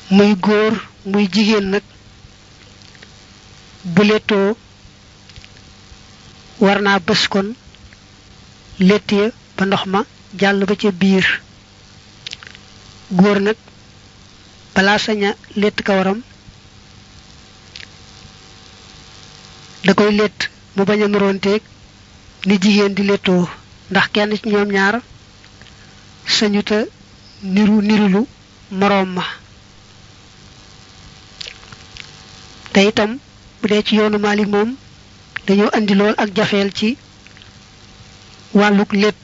muy góor muy jigéen nag bu lettoo war naa bës kon lett ya ba ndox ma jàll ba ca biir. góor nag balaa saña lett kawaram da koy lett mu bañ a nuroonteeg ni jigéen di lettoo ndax kenn ci ñoom ñaar sañuta nirulu moroom ma. te itam bu dee ci yoonu Maalik moom dañoo andi lool ak jafeel ci wàlluk lett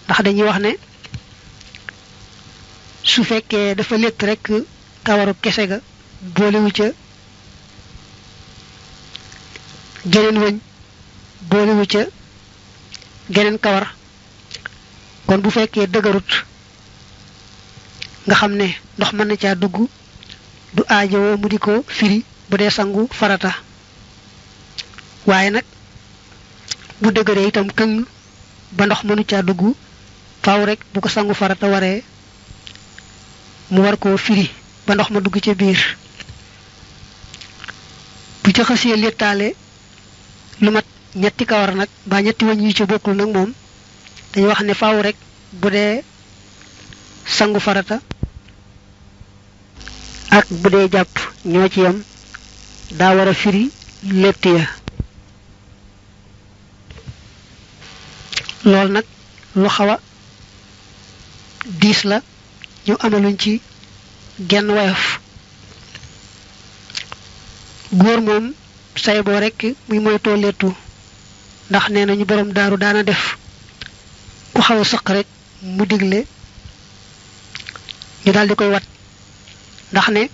ndax dañuy wax ne su fekkee dafa lett rekk kawaru kese ga boolewu ca geneen wëñ boolewu ca geneen kawar kon bu fekkee dëgërut nga xam ne ndox mën na caa dugg du aajowoo mu di ko firi bu dee sangu farata. waaye nag bu dëgëree itam këng ba ndox mënu caa dugg faaw rek bu ko sangu farata waree mu war koo firi ba ndox ma dugg ca biir. bu ca xasee lettaale lu mat ñetti kawar nag ba ñetti wëñ yu ca bokkul nag moom dañuy wax ne faaw rek bu dee sangu farata ak bu dee jàpp ñoo ci yam daa war a firi lett ya. lool nag lu xaw a diis la ñu amaluñ ci genn woyof. góor moom say boo rekk muy moytoo lettu ndax nee nañu borom daaru daana def ku xaw a sëq rek mu digle ñu daldi koy wat ndax ne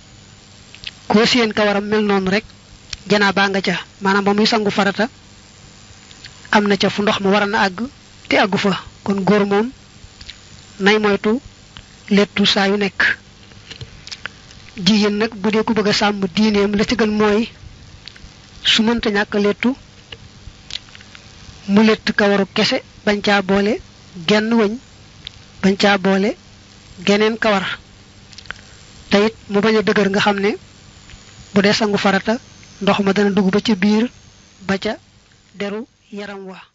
koo seen kawaram mel noonu rek janaaba nga ca maanaam ba muy sangu farata am na ca fu ndox ma war na àgg te àggu fa. kon góor moom nay moytu lettu saa yu nekk. jigéen nag bu dee ku bëgg a sàmm diineem la ci gën mooy su mënta ñàkk lettu mu lett kawaru kese bañ caa boole genn wëñ bañ caa boole geneen kawar te it mu bañ a dëgër nga xam ne bu dee sangu farata ndox ma dana dugg ba ca biir ba ca deru yaram wa.